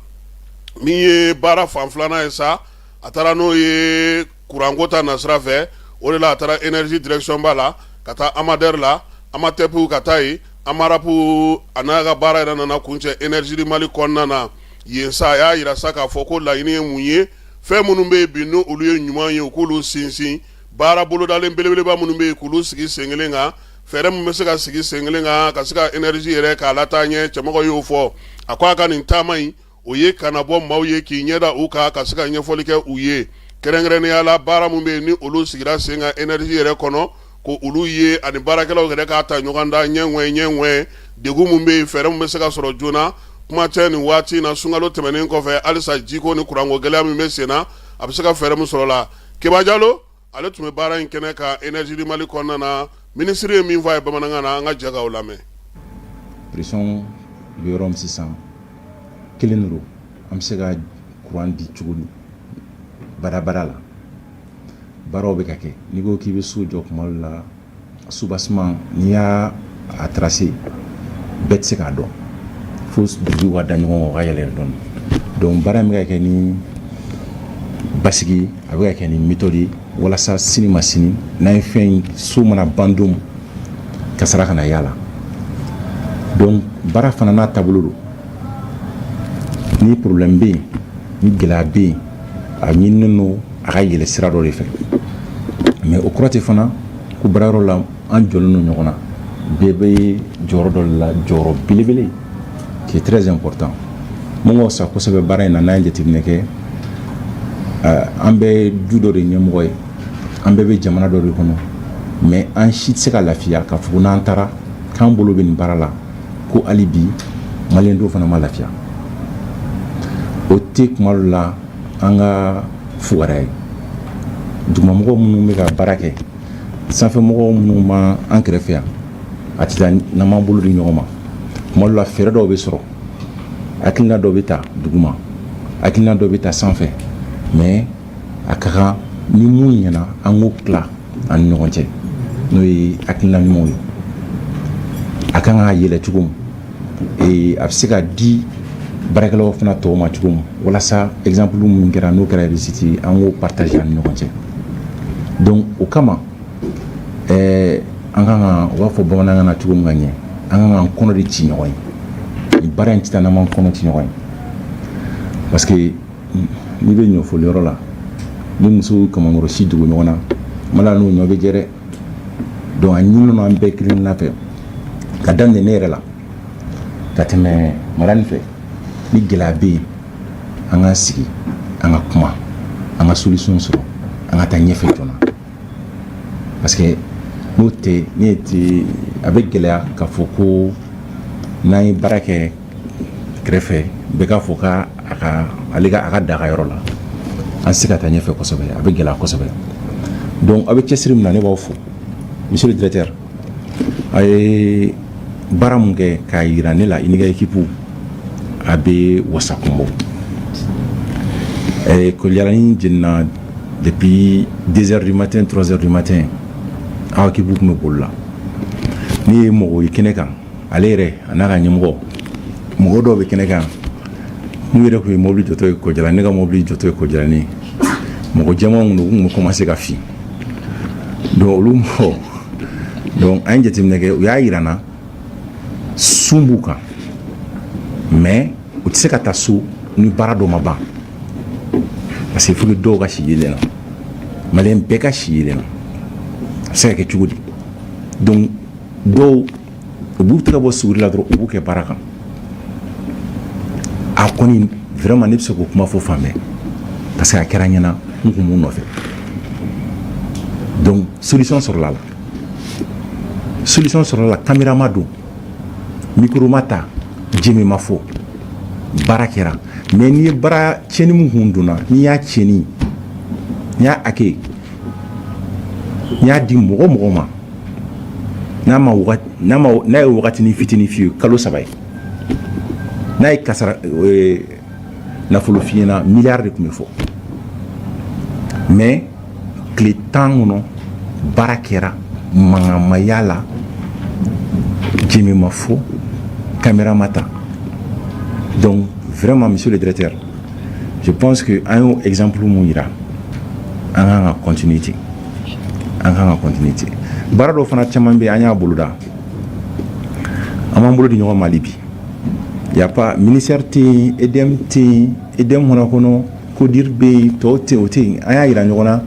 Min ye baara fan filanan ye sa, a taara n'o ye kuranko ta nasira fɛ. O de la, a taara énergie direction ba la, ka taa Amader la, Amatep ka taa yen, Amarap. A n'a ka baara yɛrɛ nana kuncɛ Énergie du Mali kɔnɔna na yen sa. A y'a jira sa k'a fɔ ko laɲini ye mun ye? Fɛn minnu bɛ yen bi, n'olu ye ɲuman ye, u k'olu sinsin. Baara bolodalen belebeleba minnu bɛ yen, k'olu sigi sen kelen kan. Fɛɛrɛ min bɛ se ka sigi sen kelen kan ka se ka énergie yɛrɛ k'a lataa ɲɛ, Cɛmɔgɔ y'o fɔ. A ko a ka nin taama in, o ye kana bɔ maaw ye k'i ɲɛda u kan, ka se ka ɲɛfɔli kɛ u ye, kɛrɛnkɛrɛnnenya la baara min bɛ yen ni olu sigira sen kan énergie yɛrɛ kɔnɔ, ko olu ye ani baarakɛlaw yɛrɛ k'a ta ɲɔgɔn da ɲɛŋɛ ɲɛŋɛ. Degun min bɛ yen, fɛɛrɛ min bɛ se ka sɔrɔ joona. Kuma tɛ nin waati in na, sunkalo tɛmɛnen kɔfɛ, halisa jiko ni kuranko gɛlɛya min bɛ sen na, a bɛ se ka fɛɛrɛ min sɔrɔ la. Keba Jalo, ale tun bɛ baara in kɛnɛ kan Énergie du Mali kɔnɔna na. Minisiri ye min fɔ a ye bamanankan na, an ka jɛ k'o lamɛn. Pression bɛ yɔrɔ min sisan, kelen de don. An bɛ se ka kuran di cogo di badabada la? Baaraw bɛ ka kɛ. N'i ko k'i bɛ so jɔ kuma dɔ la, soubassement, n'i y'a a tracé, bɛɛ tɛ se k'a dɔn fo birikiw ka da ɲɔgɔn kan, o ka yɛlɛ dɔɔni. Donc baara in bɛ ka kɛ ni basigi, a bɛ ka kɛ ni méthode ye, walasa sini ma sini, n'an ye fɛn so mana ban don, kasara kana y'a la. Donc baara fana n'a taabolo don. Ni problème bɛ yen, ni gɛlɛya bɛ yen, a ɲininen don. a ka yɛlɛ sira dɔ de fɛ. Mais o kɔrɔ tɛ fana ko baarayɔrɔ la an jɔlen don ɲɔgɔn na. Bɛɛ bɛ jɔyɔrɔ dɔ de la, jɔyɔrɔ belebele qui est très important. Mun ka fisa kosɛbɛ baara in na, n'an ye jateminɛ kɛ, an bɛ du dɔ de ɲɛmɔgɔ ye, an bɛɛ bɛ jamana dɔ de kɔnɔ, mais an si tɛ se ka lafiya k'a fɔ ko n'an taara k'an bolo bɛ nin baara la, ko hali bi maliyɛn dɔw fana ma lafiya. O tɛ kuma dɔ la an ka fugariya ye. Dugumamɔgɔw minnu bɛ ka baara kɛ, sanfɛmɔgɔw minnu ma an kɛrɛfɛ yan, a tɛ taa n'an m'an bolo di ɲɔgɔn ma. Kuma dɔ la, fɛɛrɛ dɔw bɛ sɔrɔ, hakilina dɔ bɛ ta duguma, hakilina dɔ bɛ ta sanfɛ, mais a ka kan ni mun ɲɛna, an k'o tila an ni ɲɔgɔn cɛ, n'o ye hakilina ɲumanw ye. A kan ka yɛlɛ cogo min, a bɛ se ka di baarakɛlaw fana tɔw ma cogo min, walasa exemple minnu kɛra, n'o kɛra réussite ye, an k'o partager an ni ɲɔgɔn cɛ. Donc o kama, an kan ka, u b'a fɔ bamanankan na cogo min ka ɲɛ, an kan k'an kɔnɔ de ci ɲɔgɔn ye. Nin baara in tɛ taa n'an m'an kɔnɔ ci ɲɔgɔn ye, parce que n'i bɛ ɲɔfoliyɔrɔ la, ni musow kamankɔrɔ si dogo ɲɔgɔn na, mala n'o ɲɔ bɛ jɛ dɛ. Donc a ɲininen an bɛɛ kelen kelenna fɛ, ka daminɛ ne yɛrɛ la ka tɛmɛ Madani fɛ, ni gɛlɛya bɛ yen, an k'an sigi, an ka kuma, an ka solution sɔrɔ, an ka taa ɲɛfɛ joona, parce que n'o tɛ ne tɛ, a bɛ gɛlɛya k'a fɔ ko n'an ye baara kɛ kɛrɛfɛ, bɛɛ k'a fɔ k'a ka ale ka a ka da a ka yɔrɔ la, an tɛ se ka taa ɲɛfɛ kosɛbɛ, a bɛ gɛlɛya kosɛbɛ. Donc aw bɛ cɛsiri min na, ne b'aw fo. Monsieur le directeur, a ye baara mun kɛ k'a yira ne la, i n'i ka équipe, a bɛ wasa kun bɔ. Kɔdialani jenina depuis 2 heures du matin, 3 heures du matin, aw équipe tun bɛ boli la. Ne ye mɔgɔ ye kɛnɛ kan, ale yɛrɛ a n'a ka ɲɛmɔgɔ, mɔgɔ dɔw bɛ kɛnɛ kan, n'u yɛrɛ tun ye mobili jɔtɔ ye Kɔdiala, ne ka mobili jɔtɔ ye Kɔdialani, mɔgɔ jɛmanw kun don, u tun bɛ commencer ka fin. Donc olu mɔgɔ, donc an ye jateminɛ kɛ, u y'a yira n na sun b'u kan, mais u tɛ se ka taa so ni baara dɔ ma ban, parce que il faut que dɔw ka si yelen na, maliyɛn bɛɛ ka si yelen na. A bɛ se ka kɛ cogo di? Donc dɔw, u b'u tɛgɛ bɔ suguri la dɔrɔn, u b'u kɛ baara kan. A kɔni vraiment, ne bɛ se k'o kuma fɔ fan bɛɛ, parce que a kɛra n ɲɛna, n kun b'u nɔfɛ. Donc solution sɔrɔla la, solution sɔrɔla la. Caméra ma don, micro ma ta, jɛmɛ ma fɔ, baara kɛra. Mais n'i ye baara tiɲɛni min kun donna, n'i y'a tiɲɛni, n'i y'a hakɛ, n'i y'a di mɔgɔ mɔgɔ ma, n'a ma wagati, n'a ma, n'a ye wagatinin fitinin f'i ye, kalo 3 ye, n'a ye kasara nafolo f'i ɲɛna, miliyari de tun bɛ fɔ. Mais tile 10 kɔnɔ, baara kɛra, mankan ma y'a la, jɛmɛ ma fɔ, caméra ma ta. Donc vraiment, monsieur le directeur, je pense que an y'o exemple mun yira, an kan ka continuer ten, an kan ka continuer ten. Baara dɔw fana caman bɛ yen, an y'a boloda, an b'an bolo di ɲɔgɔn ma hali bi. Y a pas ministère tɛ yen, EDM tɛ yen, EDM fana kɔnɔ CODIR bɛ yen, tɔw tɛ yen, o tɛ yen. An y'a yira ɲɔgɔn na,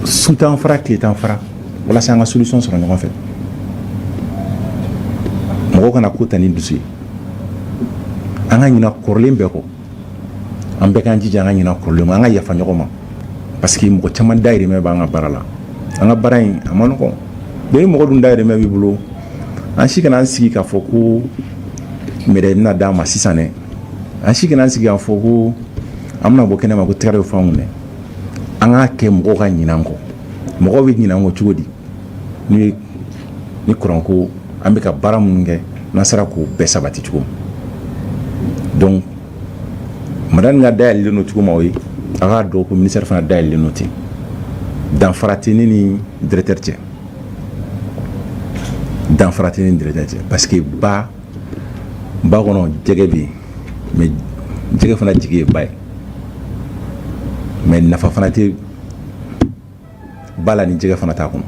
su t'an fara, tile t'an fara, walasa an ka solution sɔrɔ ɲɔgɔn fɛ. Mɔgɔw kana ko ta ni dusu ye, an ka ɲina kɔrɔlen bɛɛ kɔ, an bɛɛ k'an jija an ka ɲina kɔrɔlen kɔ, an ka yafa ɲɔgɔn ma, parce que mɔgɔ caman dayirimɛ b'an ka baara la. An ka baara in a ma nɔgɔn. Ni mɔgɔ dun dayirimɛ b'i bolo, an si kana an sigi k'a fɔ ko médaille bɛna d'an ma sisan dɛ, an si kana an sigi k'a fɔ ko an bɛna bɔ kɛnɛ ma ko tɛgɛrɛ bɛ fɔ an kun dɛ. An k'a kɛ mɔgɔw ka ɲinɛ an kɔ. Mɔgɔw bɛ ɲinɛ an kɔ cogo di? Ni kuranko, an bɛ ka baara minnu kɛ, n'an sera k'o bɛɛ sabati cogo min. Donc Madani ka dayɛlɛlen don cogo min, o ye a k'a dɔn ko ministère fana dayɛlɛlen don ten. Danfara tɛ ne ni directeur cɛ, danfara tɛ ne ni directeur cɛ, parce que ba ba kɔnɔ jɛgɛ bɛ yen, mais jɛgɛ fana jigi ye ba ye, mais nafa fana tɛ ba la ni jɛgɛ fana t'a kɔnɔ.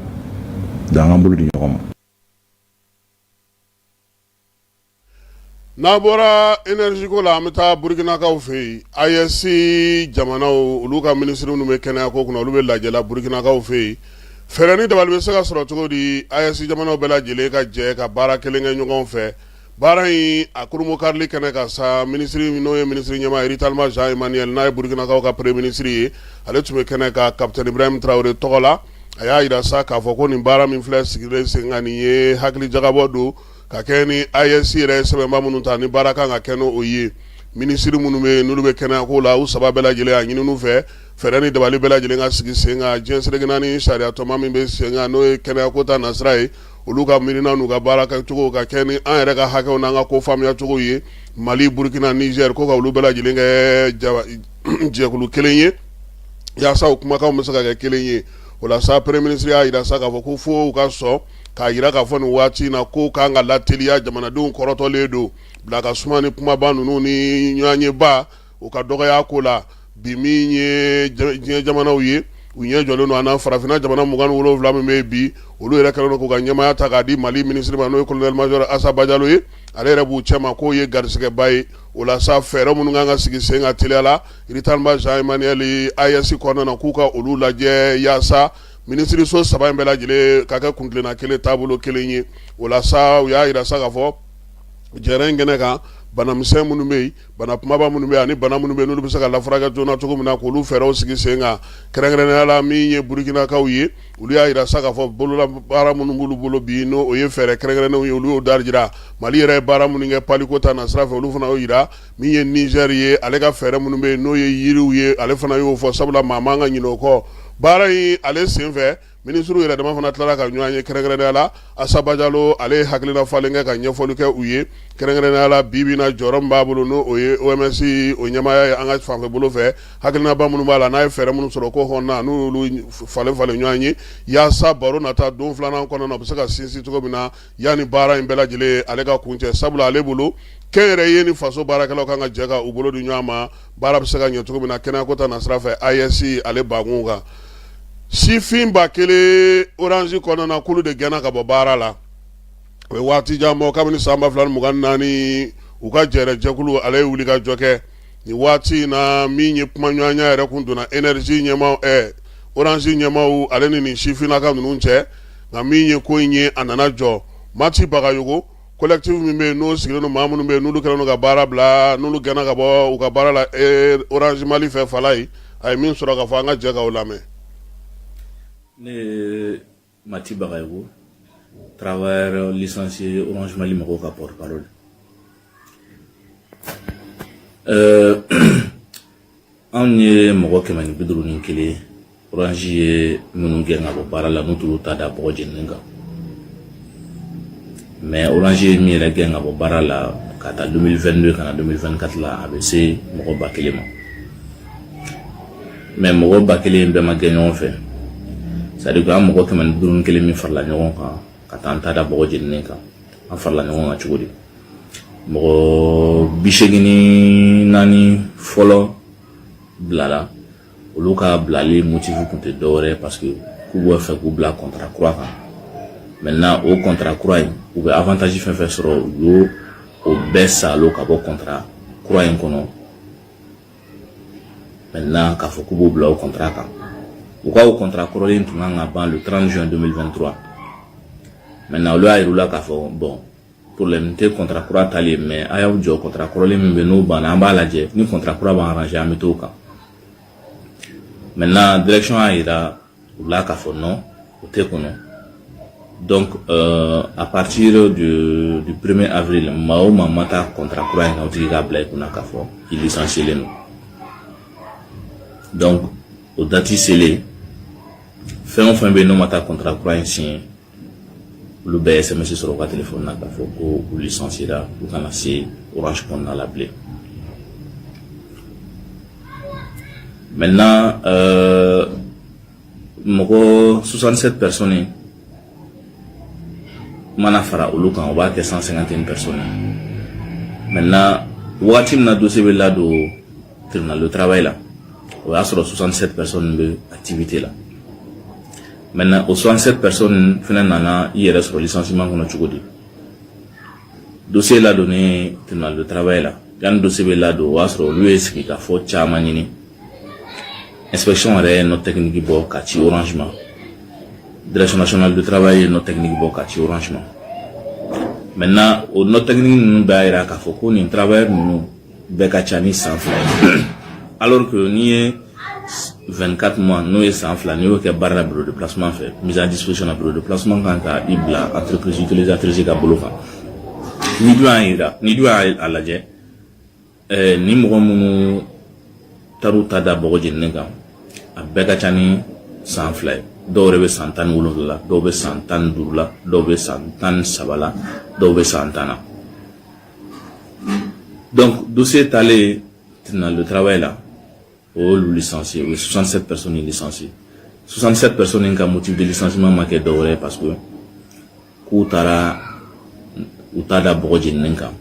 Donc an k'an bolo di ɲɔgɔn ma. N'a bɔra énergie ko la, an bɛ taa Burukinakaw fɛ yen. AES jamanaw, olu ka minisiri minnu bɛ kɛnɛya ko kunna, olu bɛ lajɛ la Burukinakaw fɛ yen. Fɛɛrɛ ni dabali bɛ se ka sɔrɔ cogo di AES jamanaw bɛɛ lajɛlen ka jɛ ka baara kelen kɛ ɲɔgɔn fɛ? Baara in a kurunbonkarili kɛnɛ kan sa, minisiri n'o ye minisiri ɲɛmaa Iritalima Jean Emmanuel, n'a ye Burukinakaw ka premier ministre ye, ale tun bɛ kɛnɛ kan capitaine Ibrahim Traoré tɔgɔ la. A y'a jira sa k'a fɔ ko nin baara min filɛ sigilen sen kan, nin ye hakili jagabɔ don ka kɛ ni AES yɛrɛ ye sɛbɛnba minnu ta ni baara kan ka kɛ n'o ye. Minisiri minnu bɛ yen n'olu bɛ kɛnɛya ko la, u saba bɛɛ lajɛlen a ɲini u fɛ, fɛɛrɛ ni dabali bɛɛ lajɛlen ka sigi sen kan. Diɲɛ seleke naani sariya tɔnba min bɛ sen kan, n'o ye kɛnɛya ko ta nasira ye, olu ka miirina n'u ka baara kɛcogo ka kɛ ni an yɛrɛ ka hakɛw n'an ka ko faamuya cogo ye. Mali, Burukina, Niger, ko ka olu bɛɛ lajɛlen kɛ jɛkulu kelen ye yaasa u kumakanw bɛ se ka kɛ kelen ye. O la sa, premier ministre y'a jira sa k'a fɔ ko fo u ka sɔn k'a jira k'a fɔ nin waati in na ko kan ka lateliya. Jamanadenw kɔrɔtɔlen don bila ka suma ni kumaba ninnu ni ɲɔgɔnyeba u ka dɔgɔya ko la. Bi min ye diɲɛ jamanaw ye, u ɲɛ jɔlen don an na. Farafinna jamana 27 min bɛ bi, olu yɛrɛ kɛlen don k'u ka ɲɛmaaya ta k'a di Mali minisiri ma, n'o ye colonel major Asa Bajalo ye. Ale yɛrɛ b'u cɛma k'o ye garisɛgɛba ye. O la sa, fɛɛrɛ minnu kan ka sigi sen kan teliya la, Iritalima Jean Emmanuel, AES kɔnɔna na, k'u ka olu lajɛ yaasa minisiriso saba in bɛɛ lajɛlen ka kɛ kuntilenna kelen, taabolo kelen ye. O la sa, u y'a jira sa k'a fɔ jɛrɛ in kɛnɛ kan, banamisɛn minnu bɛ yen, bana kumaba minnu bɛ yen, ani bana minnu bɛ yen n'olu bɛ se ka lafurakɛ joona cogo min na, k'olu fɛɛrɛw sigi sen kan. Kɛrɛnkɛrɛnnenya la, min ye Burukinakaw ye, olu y'a jira sa k'a fɔ bolola baara minnu b'olu bolo bi, n'o o ye fɛɛrɛ kɛrɛnkɛrɛnnenw ye, olu y'o da jira. Mali yɛrɛ ye baara minnu kɛ palu ko ta nasira fɛ, olu fana y'o jira. Min ye Niger ye, ale ka fɛɛrɛ minnu bɛ yen, n'o ye yiriw ye, ale fana y'o fɔ, sabula maa man ka ɲinɛ o kɔ. Baara in ale senfɛ, minisiriw yɛrɛ dama fana tilara ka ɲɔgɔn ye. Kɛrɛnkɛrɛnnenya la, Asa Bajalo, ale ye hakilina falen kɛ ka ɲɛfɔli kɛ u ye. Kɛrɛnkɛrɛnnenya la, bi bi na jɔyɔrɔ min b'a bolo, n'o o ye OMS o ɲɛmaaya ye an ka fanfɛ bolo fɛ, hakilinaba minnu b'a la, n'a ye fɛɛrɛ minnu sɔrɔ ko hɔn na, n'u y'olu falen falen ɲɔgɔn ye yaasa baro nata don filanan kɔnɔna na, u bɛ se ka sinsin cogo min na yanni baara in bɛɛ lajɛlen ale ka kuncɛ. Sabula ale bolo, kɛnyɛrɛye ni faso baarakɛlaw kan ka jɛ ka u bolo di ɲɔgɔn ma, baara bɛ se ka ɲɛ cogo min na kɛnɛyako ta nasira fɛ AES ale bakun kan. Sifin 1000 Orange kɔnɔna, k'olu de gɛnna ka bɔ baara la. O ye waati jan bɔ, kabini san 2024, u ka jɛrɛjɛkulu ale ye wuli ka jɔ kɛ. Nin waati in na, min ye kumaɲɔgɔnya yɛrɛ kun donna énergie ɲɛmaaw, Orange ɲɛmaaw ale ni nin sifinnaka ninnu cɛ, nka min ye ko in ye, a nana jɔ. Mati Bagayogo, collectif min bɛ yen, n'o sigilen don maa minnu bɛ yen, n'olu kɛlen don ka baara bila, n'olu gɛnna ka bɔ u ka baara la Orange Mali fɛ, Falaye, a ye min sɔrɔ k'a fɔ, an ka jɛ k'o lamɛn. Ne ye Mati Bagayogo, travailleur licencié Orange Mali mɔgɔw ka porte parole. Anw ye mɔgɔ 151, Orange ye minnu gɛn ka bɔ baara la, n'u t'olu ta da bɔgɔ jeninen kan. Mais Orange ye min yɛrɛ gɛn ka bɔ baara la ka taa 2022 ka na 2024 la, a bɛ se mɔgɔ 1000 ma. Mais mɔgɔ 1000 bɛɛ ma gɛn ɲɔgɔn fɛ. C'est à dire que an mɔgɔ 151 min farala ɲɔgɔn kan ka taa an ta da bɔgɔ jeninen kan, an farala ɲɔgɔn kan cogo di? Mɔgɔ 84 fɔlɔ bilala. Olu ka bilali motif tun tɛ dɔwɛrɛ, parce que k'u b'a fɛ k'u bila contrat kura kan. Maintenant, o contrat kura in, u bɛ avantage fɛn fɛn sɔrɔ, u y'o o bɛɛ salo ka bɔ contrat kura in kɔnɔ. Maintenant, k'a fɔ k'u b'o bila o contrat kan, u ka o contrat kɔrɔlen tun kan ka ban le 30 juin 2023. Maintenant, olu y'a yir'u la k'a fɔ bon, problème tɛ contrat kura tali, mais a y'aw jɔ, contrat kɔrɔlen min bɛ n'o banna, an b'a lajɛ, ni contrat kura b'an arranger, an bɛ t'o kan. Maintenant, direction y'a yira u la k'a fɔ non, o tɛ kɔnɔ. Donc à partir du 1er avril, maa o maa ma taa contrat kura in kan, o tigi k'a bila i kunna k'a fɔ i licencié len don. Donc o date selen, fɛn o fɛn bɛ yen n'o ma taa contrat kura in signé, olu bɛɛ ye SMS sɔrɔ u ka téléphone na k'a fɔ ko u licencié ra, u kana se Orange kɔnɔna la bilen. Maintenant, mɔgɔ 67 personnes mana fara olu kan, o b'a kɛ 151 personnes. Maintenant, wagati min na dossier bɛ ladon tribunal de travail la, o y'a sɔrɔ 67 personnes bɛ activité la. Maintenant, o 67 personnes fana nana i yɛrɛ sɔrɔ licenciement kɔnɔ cogo di? Dossier ladonnen tribunal de travail la, yanni dossier bɛ ladon, o y'a sɔrɔ olu ye sigikafɔ caman ɲini. Inspection yɛrɛ ye note technique bɔ ka ci Orange ma, direction nationale du travail ye note technique bɔ ka ci Orange ma. Maintenant, o note technique ninnu b'a jira k'a fɔ ko nin travailleur ninnu bɛɛ ka ca ni san 2 ye, alors que n'i ye 24 mois, n'o ye san 2, n'i y'o kɛ baara la bureau de placement fɛ, mise à disposition na, bureau de placement kan ka i bila entreprise utilisatrice ka bolo kan. Ni dun y'a yira, ni dun y'a lajɛ, ni mɔgɔ minnu taar'u ta da bɔgɔ jeninen kan, a bɛɛ ka ca ni san 2 ye. Dɔw yɛrɛ bɛ san 17 la, dɔw bɛ san 15 la, dɔw bɛ san 13 la, dɔw bɛ san 10 na. Donc dossier taalen tribunal de travail la, o y'olu licencié, o ye 67 personnes licencié. 67 personnes ka motif de licenciement ma kɛ dɔwɛrɛ ye parce que k'u taara u ta da bɔgɔ jeninen kan.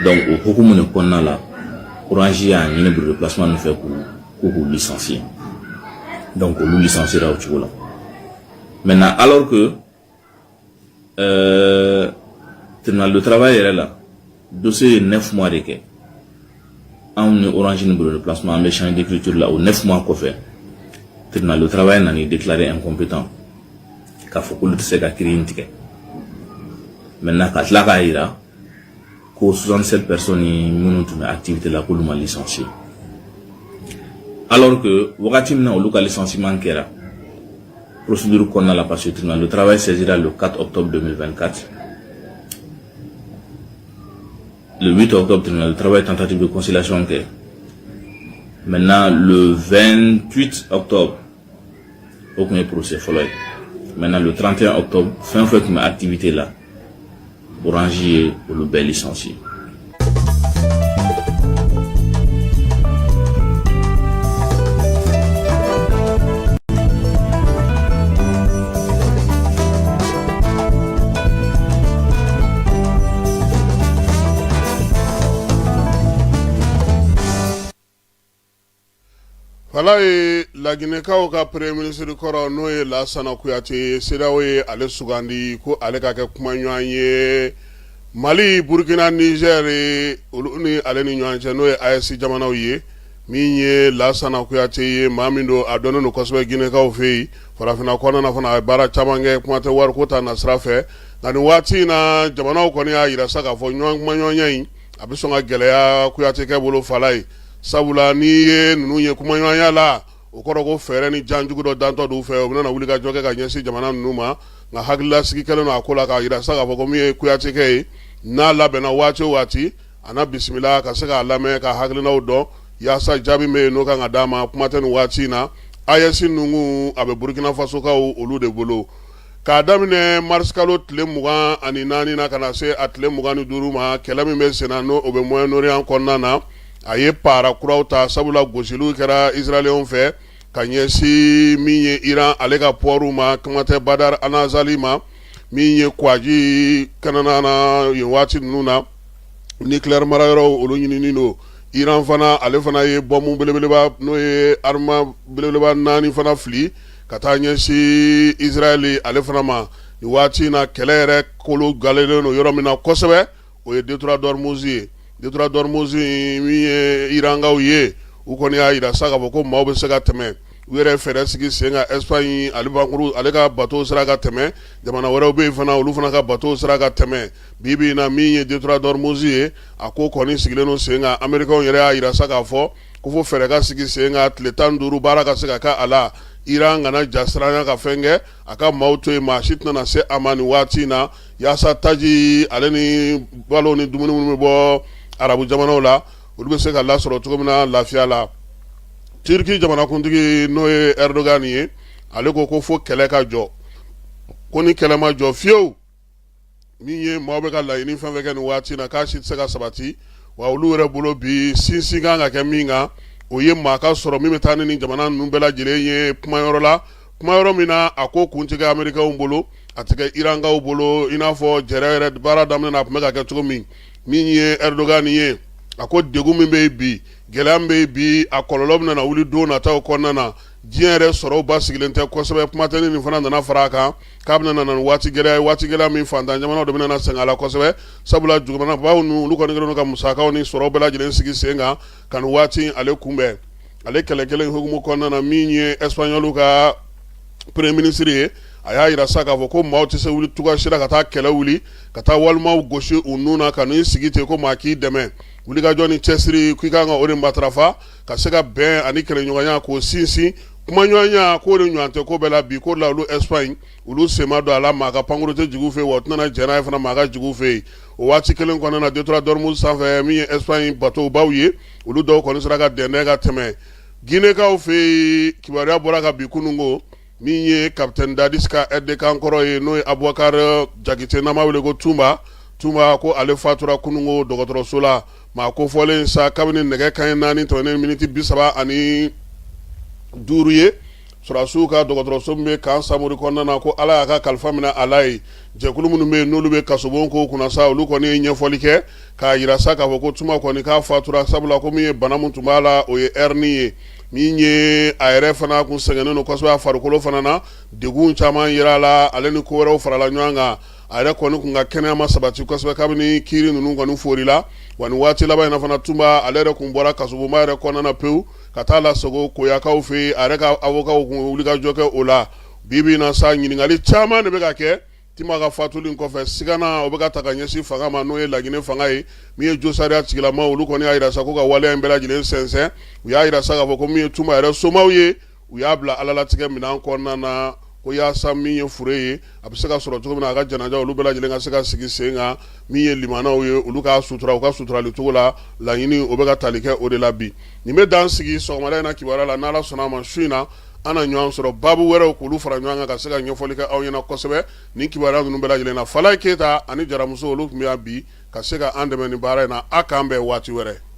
Donc o hukumu de kɔnɔna la, Orange y'a ɲini bureau de placement ninnu fɛ k'u licencier. Donc olu licenciera o cogo la. Maintenant, alors que tribunal de travail yɛrɛ la, dossier ye 9 mois de kɛ, anw ni Orange ni bureau de placement an bɛ champ d'écriture la. O 9 mois kɔfɛ, tribunal de travail nana déclarer incompétent, k'a fɔ k'olu tɛ se ka kiiri in tigɛ. Maintenant, ka tila k'a yira ko 67 personnes minnu tun bɛ activité la, k'olu ma licencier, alors que wagati min na olu ka licenciement kɛra procédure kɔnɔna la, parce que tribunal de travail saisira le 4 octobre 2024, le 8 octobre, tribunal de travail tentative de conciliation kɛ. Maintenant, le 28 octobre, o tun ye procès fɔlɔ ye. Maintenant, le 31 octobre, fɛn fɛn tun bɛ activité la, Orange ye olu bɛɛ licencié. Fala ye Laginɛkaw ka premier ministre kɔrɔ, n'o ye Lasana Kuyate ye, CEDEAO ye ale sugandi ko ale ka kɛ kumaɲɔgɔn ye Mali, Burukina, Niger olu ni ale ni ɲɔgɔn cɛ, n'o ye AES jamanaw ye. Min ye Lasana Kuyate ye, maa min don, a dɔnnen don kosɛbɛ Ginɛkaw fɛ yen, farafinna kɔnɔna na fana a ye baara caman kɛ, kuma tɛ wariko ta nasira fɛ. Nka nin waati in na, jamanaw kɔni y'a jira sa k'a fɔ ɲɔgɔn kumaɲɔgɔnya in a bɛ sɔn ka gɛlɛya Kuyatekɛ bolo Fala ye, sabula n'i ye ninnu ye kumaɲɔgɔnya la, o kɔrɔ ko fɛɛrɛ ni janjugu dɔ dantɔ d'u fɛ, u bɛna wuli ka jɔ kɛ ka ɲɛsin jamana ninnu ma. Nka hakililasigi kɛlen don a ko la k'a jira sa k'a fɔ ko min ye Kuyatekɛ ye, n'a labɛnna waati o waati, a na bisimila ka se k'a lamɛn, ka hakilinaw dɔn, yaasa jaabi min bɛ yen n'o kan ka d'a ma. Kuma tɛ nin waati in na, AES ninnu a bɛ Burukina Fasokaw olu de bolo. K'a daminɛ marisikalo tile 24 na ka na se a tile 25 ma, kɛlɛ min bɛ senna, n'o o bɛ Moyen-Orient kɔnɔna na, a ye para kuraw ta, sabula gosiliw kɛra Israɛliyɛnw fɛ ka ɲɛsin min ye Iran ale ka pɔriw ma, kuma tɛ Badar Anazali ma, min ye Kuwaji kɛnɛna na. Yen waati ninnu na, nucléaire marayɔrɔw olu ɲininen don. Iran fana, ale fana ye bɔnmu belebeleba, n'o ye arme belebeleba naani fana fili ka taa ɲɛsin Israɛl ale fana ma. Nin waati in na, kɛlɛ yɛrɛ kolo galelen don yɔrɔ min na kosɛbɛ, o ye détroit d'Ormuz ye. Détroit d'Ormuz min ye Irankaw ye, u kɔni y'a jira sa k'a fɔ ko maaw bɛ se ka tɛmɛ. U yɛrɛ fɛɛrɛ sigi sen kan, Espagne ale bankuru ale ka bateau sera ka tɛmɛ, jamana wɛrɛw bɛ yen fana, olu fana ka bateau sera ka tɛmɛ. Bi bi in na, min ye détroit d'Ormuz ye, a ko kɔni sigilen don sen kan. Américains yɛrɛ y'a jira sa k'a fɔ ko fo fɛɛrɛ ka sigi sen kan, tile 15 baara ka se ka kɛ a la, Iran kana ja siranya ka fɛn kɛ, a ka maaw to yen, maa si tɛna se a ma nin waati in na, yaasa taji ale ni balo ni dumuni minnu bɛ bɔ arabu jamanaw la, olu bɛ se ka lasɔrɔ cogo min na lafiya la. Turki jamanakuntigi, n'o ye Erdogan ye, ale ko ko fo kɛlɛ ka jɔ, ko ni kɛlɛ ma jɔ fiyewu, min ye maaw bɛ ka laɲini fɛn fɛn kɛ nin waati in na, k'a si tɛ se ka sabati. Wa olu yɛrɛ bolo bi, sinsin kan ka kɛ min kan, o ye maa ka sɔrɔ min bɛ taa ni jamana ninnu bɛɛ lajɛlen ye kumayɔrɔ la, kumayɔrɔ min na a ko kun tɛ kɛ Amerikɛnw bolo, a tɛ kɛ Irankaw bolo, i n'a fɔ jɛrɛ yɛrɛ baara daminɛ na a tun bɛ ka kɛ cogo min. Min ye Erdogan ye, a ko degun min bɛ yen bi, gɛlɛya min bɛ yen bi, a kɔlɔlɔ bɛna wuli don nataw kɔnɔna na. Diɲɛ yɛrɛ sɔrɔw basigilen tɛ kosɛbɛ, kuma tɛ ni nin fana nana fara a kan k'a bɛna na ni waati gɛlɛya ye, waati gɛlɛya min fantan jamanaw de bɛna na sɛgɛn a la kosɛbɛ, sabula jamanabaw ninnu olu kɔni kɛlen don ka musakaw ni sɔrɔw bɛɛ lajɛlen sigi sen kan ka nin waati in ale kunbɛn. Ale kɛlɛ kelen hukumu kɔnɔna na, min ye Espagnol ka premier ministre ye, a y'a jira sa k'a fɔ ko maaw tɛ se wuli cogoya si la ka taa kɛlɛ wuli, ka taa walimaw gosi u nun na ka n'i sigi ten ko maa k'i dɛmɛ. Wulikajɔ ni cɛsiri k'i kan ka o de matarafa ka se ka bɛn ani kɛlɛɲɔgɔnya k'o sinsin, kumaɲɔgɔnya k'o de ɲɔgɔn tɛ ko bɛɛ la bi. Ko la olu Espagne olu sen ma don a la, maa ka pankuru tɛ jigin u fɛ yen, wa u tɛna jɛn n'a ye fana maa ka jigin u fɛ yen. O waati kelen kɔnɔna na, détroit d'Ormuz sanfɛ, min ye Espagne bateaubaw ye, olu dɔw kɔni sera ka dɛndɛn ka tɛmɛ Ginekaw fɛ yen. Kibaruya bɔra ka bi kunun ko min ye capitaine Dadis ka aide de camp kɔrɔ ye, n'o ye Abubakar Jakite, n'an b'a wele ko Tunba Tunba, ko ale fatura kunun ko dɔgɔtɔrɔso la. Maa kofɔlen sa, kabini nɛgɛ kanɲɛ 4 tɛmɛnen miniti 35 ye, sɔrɔdasiw ka dɔgɔtɔrɔso min bɛ camp Samori kɔnɔna na, ko Ala y'a ka kalifa minɛ a la yen. Jɛkulu minnu bɛ yen n'olu bɛ kasobon ko kunna sa, olu kɔni ye ɲɛfɔli kɛ k'a jira sa k'a fɔ ko Tuma kɔni k'a fatura, sabula ko min ye bana min tun b'a la, o ye hernie ye. Min ye a yɛrɛ fana kun sɛgɛnnen don kosɛbɛ, a farikolo fana na degun caman yira a la, ale ni ko wɛrɛw farala ɲɔgɔn kan. A yɛrɛ kɔni kun ka kɛnɛya ma sabati kosɛbɛ kabini kiiri ninnu kɔni forila. Wa nin waati laban in na fana, Tunba ale yɛrɛ kun bɔra kasobonba yɛrɛ kɔnɔna na pewu ka taa lasago Koyakaw fɛ yen. A yɛrɛ ka avocatw kun wulikajɔ kɛ o la. Bi bi in na sa, ɲininkali caman de bɛ ka kɛ Tima ka fatuli kɔfɛ. Sigana o bɛ ka ta ka ɲɛsin fanga ma, n'o ye Laginɛ fanga ye. Min ye josariya tigilama, olu kɔni y'a jira sa ko ka waleya in bɛɛ lajɛlen sɛnsɛn. U y'a jira sa k'a fɔ ko min ye Tuma yɛrɛ somaw ye, u y'a bila alalatigɛ minɛn kɔnɔna na, ko yaasa min ye fure ye, a bɛ se ka sɔrɔ cogo min na, a ka janaja olu bɛɛ lajɛlen ka se ka sigi sen kan. Min ye limanaw ye, olu k'a sutura u ka suturali cogo la. Laɲini o bɛ ka tali kɛ o de la bi. Nin bɛ dan sigi sɔgɔmada in na kibaruya la. N'Ala sɔnna a ma, su in na an na ɲɔgɔn sɔrɔ baabu wɛrɛw k'olu fara ɲɔgɔn kan ka se ka ɲɛfɔli kɛ aw ɲɛna kosɛbɛ nin kibaruya ninnu bɛɛ lajɛlen na. Falaye Keyita ani Jaramuso, olu tun bɛ yan bi ka se ka an dɛmɛ nin baara in na. A k'an bɛn waati wɛrɛ.